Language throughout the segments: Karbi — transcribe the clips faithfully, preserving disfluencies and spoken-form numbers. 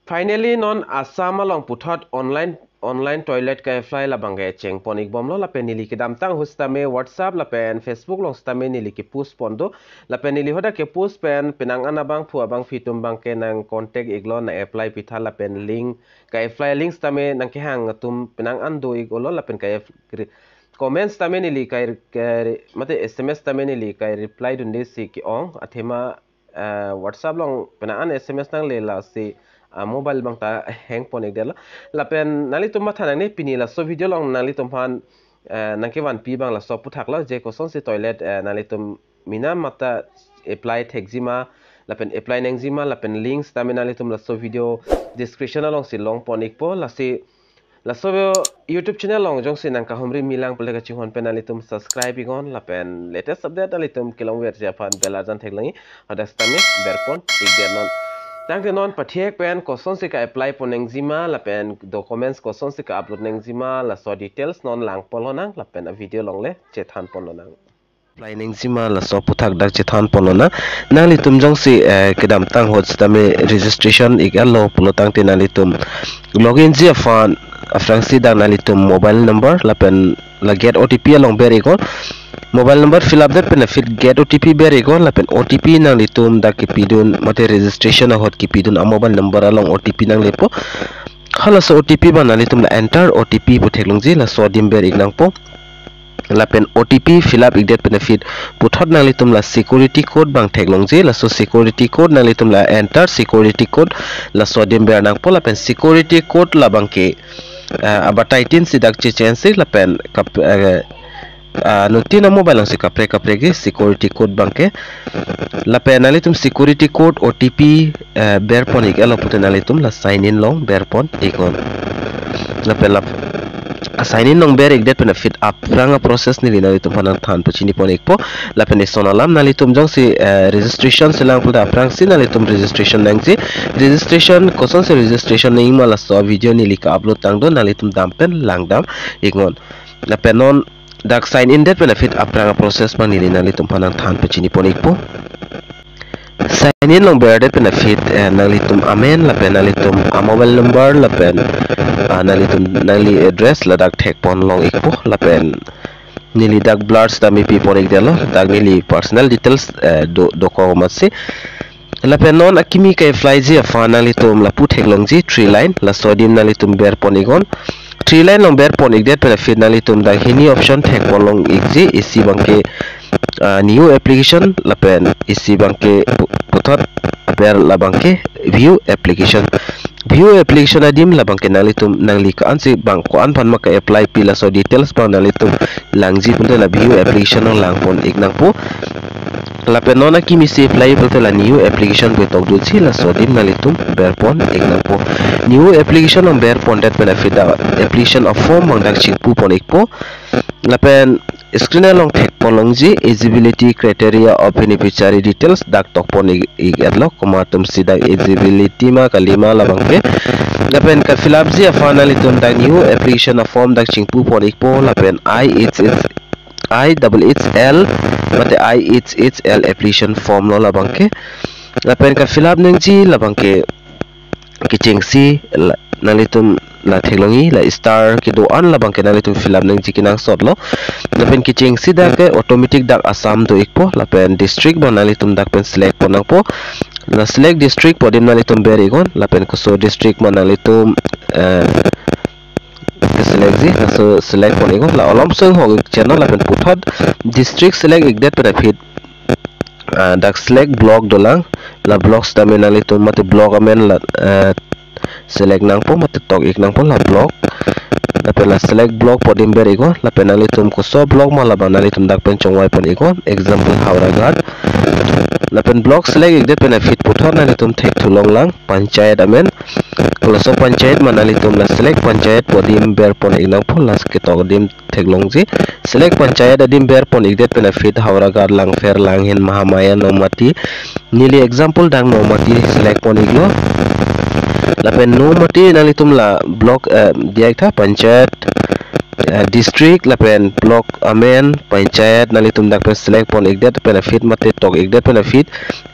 Finally, non Assam along puthot online online toilet ka-apply labang ke chengpon ikbomlo, lapen neli kedamtang ahut sitame WhatsApp lapen Facebook along sitame neli ke-post pon do, lapen neli hadak ke-post pen penang an abangphu abangphi atum abang ke nang contact iklo, nang apply pitha lapen link, ka-apply link sitame nangkehang atum penang an do ik-olo, lapen ka-app-, re-, comment sitame neli ka-, ka-, mate S M S sitame neli ka-reply dunde si ke-ong, athema, eh, WhatsApp along penang an S M S nangle lasi, ah, mobile abang ta hang pon ikdetlo. Lapen nanglitum matha nangne, pini laso video along nanglitum aphan, eh, nangkevanpi abang laso aputhak lo, je kosonsi toilet, eh, nanglitum mina mate apply thekjima, lapen apply nangjima, lapen link sitame nanglitum laso video description alongsi long pon ikpo, lasi laso YouTube channel along jongsi nangkahumri milang pule kachinghon pen nanglitum subscribe iknon, lapen latest update nanglitum kelongverji aphan bell arjan theklongji, hadak sitame berpon ikdet non. Tangte non pathek pen kosonsi ka-apply pon nangjima, lapen documents kosonsi ka-upload nangjima, laso details non lang pon lonang, lapen a-video along le chethan pon lonang. Apply nangjima laso aputhak dak chethan pon lonang. Nanglitum jongsi, eh, kedamtang ahut sitame registration ik-etlo pulo tangte nanglitum login ji aphan aphrangsi dak nanglitum mobile number lapen la get O T P along ber iknon. Mobile number fill up det pen aphi get O T P ber iknon, lapen O T P nanglitum dak kepidun mate registration ahut kepidun a-mobile number along O T P nanglepo. Halaso O T P abang nanglitum la enter O T P pu theklongji, laso adim ber ik nangpo. Lapen O T P fill up ikdet pen aphi puthot nanglitum la security code abang theklongji, laso security code nanglitum la enter security code, laso adim ber nangpo, lapen security code labang ke, eh, abatai tin si dak chechange si, lapen kap-, eh, ah, anuttin a-mobile alongsi kaprek kaprek ke security code abang ke. Lapen nanglitum security code O T P, eh, berpon ik-etlo pute nanglitum la sign in along berpon iknon. Lapen la, ah, sign in along ber ikdet pen aphi aphrang a-process neli nanglitum aphan nangthan pachini pon ikpo. Lapen ison alam, nanglitum jongsi, eh, registration si lang pulote aphrangsi nanglitum registration nangji. Registration, kosonsi registration nangjima laso video neli ka-upload tang do, nanglitum dam pen langdam iknon. Lapen non dak sign in det pen aphi aphrang a-process abang neli nanglitum aphan nangthan pachini pon ikpo. Sign in along ber det pen aphi, eh, nanglitum amen lapen nanglitum a-mobile number lapen, ah, nanglitum nangli address ladak thek pon long ikpo, lapen neli dak blur sitame pi pon ikdetlo, dak neli personal details, eh, do, dokok amatsi. Lapen non akimi ka-apply ji aphan nanglitum lapu theklongji three line, laso adim nanglitum berpon iknon. Three line along berpon ikdet pen aphi nanglitum dak hini option thek pon long ikji, isi abang ke, ah, new application, lapen isi abang ke pu-, puthot ber labang ke view application. View application adim labang ke nanglitum nangli ko-ansi abang, ko-an aphan ma ka-apply pi, laso details abang nanglitum langji pulote la view application along lang pon ik nangpo. Lapen non akimi si apply pulote la new application pu tok doji, laso adim nanglitum berpon ik nangpo. New application along berpon det pen aphi dak application a-form abang dak chingpu pon ikpo. Lapen screen along thek pon longji eligibility criteria of beneficiary details dak tok pon ik, ik-etlo, komat atum si dak eligibility ma kali ma labang ke. Lapen ka-fill up ji aphan nanglitum dak new application a-form dak chingpu pon ikpo, lapen I H H, I double H L, mate I H H L application form lo labang ke. Lapen ka-fill up nangji labang ke kechengsi la, nanglitum la theklongji, la star kedo-an labang ke nanglitum fill up nangji kenangsot lo. Lapen kechengsi dak ke automatic dak Assam do ikpo, lapen district abang nanglitum dak pen select pon nangpo. La select district pu adim nanglitum ber iknon, lapen koso district ma nanglitum, eh, select ji, laso select pon iknon, la olom seng hok ik channel, lapen puthot district select ikdet pen aphi, ah, dak select block dolang, la block sitame nanglitum mate block amen la, eh, select nangpo mate tok ik nangpo la block. Lapen la select block pu adim ber iknon, lapen nanglitum koso block ma labang nanglitum dak pen chongvai pon iknon, example Howraghat. Lapen block select ikdet pen aphi puthot nanglitum thekthu longlang panchayat amen. Laso panchayat ma nanglitum la select panchayat pu adim ber pon ik nangpo, la ketok adim theklongji. Select panchayat adim ber pon ikdet pen aphi Howraghat, Langpher, Langhin, Mahamaya, Nomati. Neli example dak Nomati select pon iklo. Lapen Nomati nanglitum la block, eh, diya ik tha panchayat eh, district lapen block amen, panchayat nanglitum dak pen select pon ikdet pen aphi mate tok ikdet pen aphi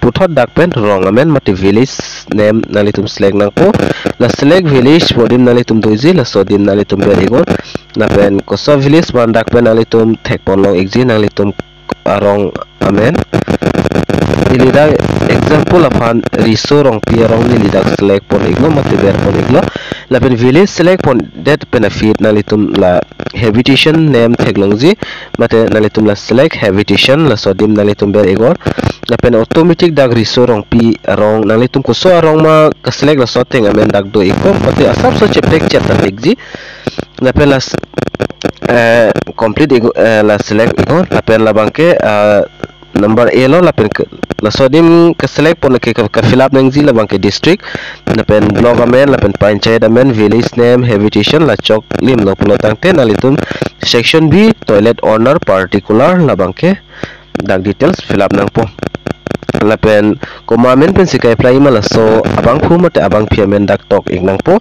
puthot dak pen rong amen mate village name nanglitum select nangpo. La select village pu adim nanglitum doji, laso adim nanglitum ber iknon. Lapen koso village pu an dak pen nanglitum thek pon long ikji nanglitum arong amen. Neli dak example aphan Riso Rongpi arong neli dak select pon iklo mate ber pon iklo. Lapen village select pondet pen aphi nanglitum la habitation name theklongji mate nanglitum la select habitation, laso adim nanglitum ber iknon. Lapen automatic dak Riso Rongpi arong nanglitum koso arong ma ka select laso ateng amen dak do ikpo mate asapso cheptek chepta thekji. Lapen la s-, eh, complete iknon, eh, la select iknon. Lapen labangke, eh, number A lo, lapen ke, laso adim ka select pon ke ka, ka fill up nangji labangke district, lapen block amen, lapen panchayat amen, village name, habitation, la choklimlo pulo tangte nanglitum section B, toilet owner particular, labangke dak details fill up nangpo. Lapen komat amen pensi ka-apply ma laso abangphu mate abangphi amen dak tok ik nangpo.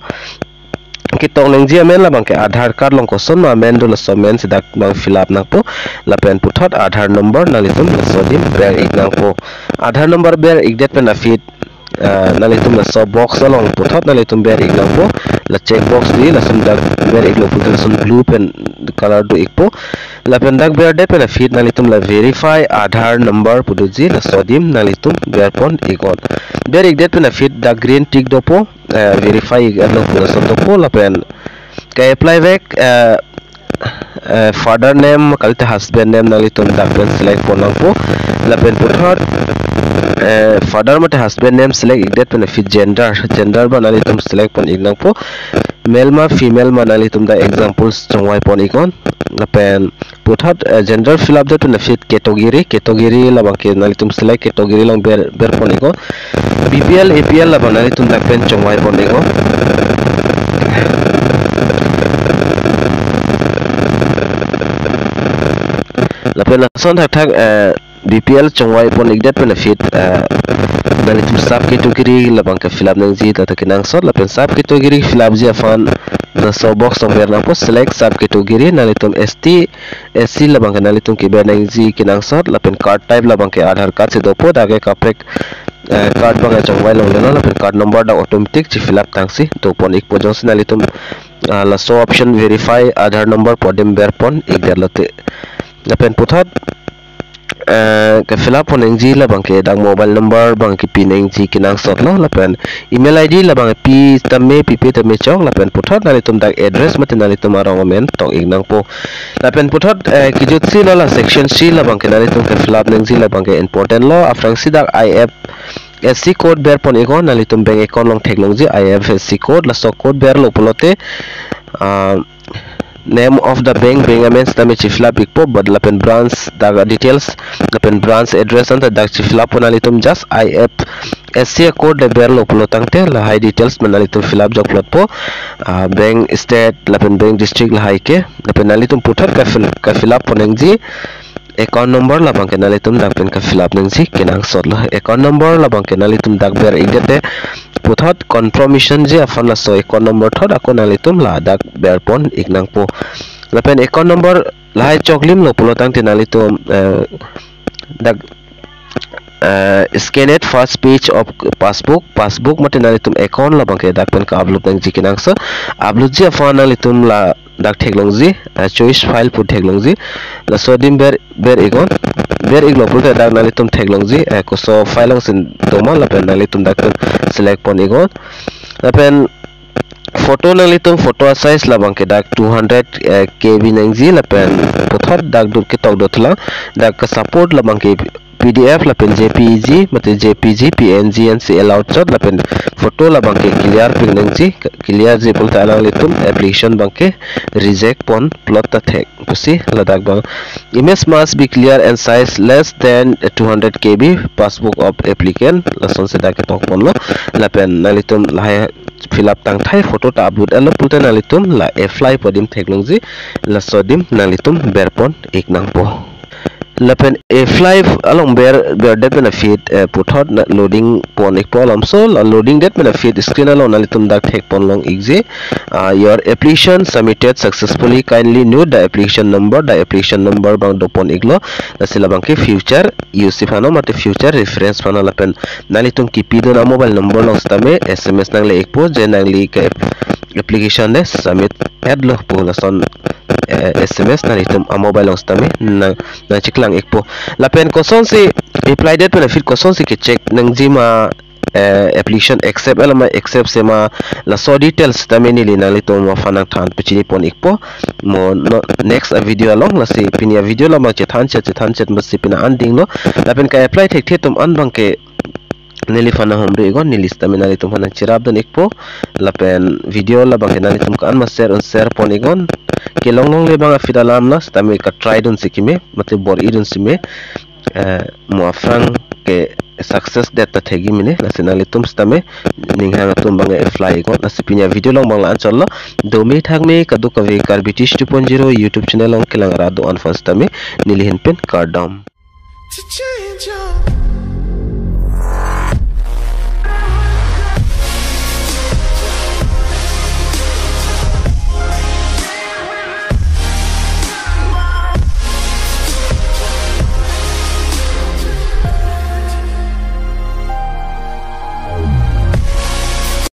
Ketok nangji amen labangke Aadhaar card along koson ma amen do laso amen si dak bang fill up nangpo. Lapen puthot Aadhaar number nanglitum laso adim ber ik nangpo. Aadhaar number ber ikdet pen aphi, ah, nanglitum laso box along puthot nanglitum ber ik nangpo. La check box di lason dak ber iklo puthot lason blue pen color do ikpo. Lapen dak berdet pen aphi nanglitum la verify Aadhaar number pu doji, laso adim nanglitum ber pon iknon. Ber ikdet pen aphi dak green tick dopo, eh, verify ik-etlo pu lason dopo. Lapen ka-apply vek, eh, eh, father name kalite husband name nanglitum dak pen select pon nangpo. Lapen puthot, eh, father mate husband name select ikdet pen aphi gender, gender ba nanglitum select pon ik nangpo. Male ma female ma nanglitum dak examples chongvai pon iknon. Lapen puthot, eh, gender fill up det pen aphi category, category labangke nanglitum select category along ber, ber pon iknon. B P L, A P L labang nanglitum dak pen chongvai pon iknon. Lapen lason thakthak, eh, B P L chongvai pon ikdet pen aphi, eh, nanglitum sub category labangke fill up nangji ta kenangsot. Lapen sub category fill up ji aphan laso box along ber nangpo, select sub category, nanglitum S T, S C labangke nanglitum keber nangji kenangsot. Lapen card type labangke Aadhaar card si dopo, dak ke kaprek, eh, card bang chongvai longlelo. Lapen card number dak automatic chi fill up tangsi do pon ikpo, jongsi nanglitum, ah, laso option verify Aadhaar number pu adim ber pon ikdet lote. Lapen puthot, eh, ka fill up pon nangji labangke dak mobile number bang kepi nangji kenangsotlo. Lapen email I D labang pi tame, pipe tame chok. Lapen puthot nanglitum dak address mate nanglitum arong amen tok ik nangpo. Lapen puthot, eh, kejutsi lo la section C labangke nanglitum ka fill up nangji labangke important lo. Aphrangsi dak I F S C code ber pon iknon, nanglitum bank account along theklongji I F S C code, laso code berlo pulote, ah, name of the bank, bank amen sitame chi fill up ikpo, but lapen branch dak details, lapen branch address anta dak chi fill up pon nanglitum just I F S C code le berlo pulo tangte lahai details ma nanglitum fill up jok plot po, ah, bank state, lapen bank district lahai ke, lapen nanglitum puthot ka fill, ka fill up pon nangji account number labangke nanglitum dak pen ka fill up nangji kenangsotlo. Account number labangke nanglitum dak ber ikdet te puthot confirmation ji aphan laso account number thot ako nanglitum ladak ber pon ik nangpo. Lapen account number lahai choklimlo pulo tangte nanglitum, eh, dak, eh, scanned first page of passbook, passbook mate nanglitum account labangke dak pen ka upload nangji kenangsot. Upload ji aphan nanglitum la dak theklongji, eh, choose file pu theklongji. Laso adim ber, ber iknon. Ber iklo pulote dak nanglitum theklongji, eh, koso file along si doma lapen nanglitum dak pen select pon iknon. Lapen photo nanglitum photo a size labangke dak two hundred, eh, K B nangji, lapen puthot dak dur ketok dothulang, dak ka support labangke P D F lapen J P G mate J P G, P N G ansi allowed chot, lapen photo labangke clear pin nangji, clear ji pulote alanglitum application bangke reject pon plot ta thek pusi ladak bang. Image must be clear and size less than two hundred K B, passbook of applicant, lasonsi dak ketok ponlo. Lapen nanglitum lahai fill up tangthai photo ta upload etlo pulote nanglitum la apply pu adim theklongji, laso adim nanglitum ber pon ik nangpo. Lapen apply along ber, berdet pen aphi, eh, puthot na loading pon ikpo alamso, la loading det pen aphi screen along nanglitum dak thek pon long ikji. Ah, your application submitted successfully, kindly note the application number, the application number abang do pon iklo. Lasi labang ke future use aphan mate future reference aphan, lapen nanglitum kipidun a mobile number along sitame S M S nangle ikpo je nangli ke application le submit etlo pu lason, eh, S M S nanglitum a mobile along sitame nang, nangcheklang ikpo. Lapen kosonsi apply det pen aphi kosonsi ke check nangji ma, eh, application accept lo ma accept se ma, laso details sitame neli nanglitum aphan nangthan pachini pon ikpo. Mo no, next a video along, lasi pini a video along abang chethan chet, chethan chet masi pina an dinglo. Lapen ka apply thekthe atum an abang ke neliphan nanghumri iknon, neli sitame nanglitum aphan nangcherap dun ikpo. Lapen video labang ke nanglitum ko-an ma share un share pon iknon. Kelong longle abang aphi alam lo, sitame ka try dunsi keme, matlab bor-i dunsi me. Eh, mo aphrang ke success det ta thekji mene, lasi nanglitum sitame ninghang atum abang apply iknon. Lasi pini a video along abang la-an chotlo. Dome thakme kadokave Karbi Teach two point zero YouTube channel along kelang rat do-an aphan sitame neli ahin pen kardom. To change your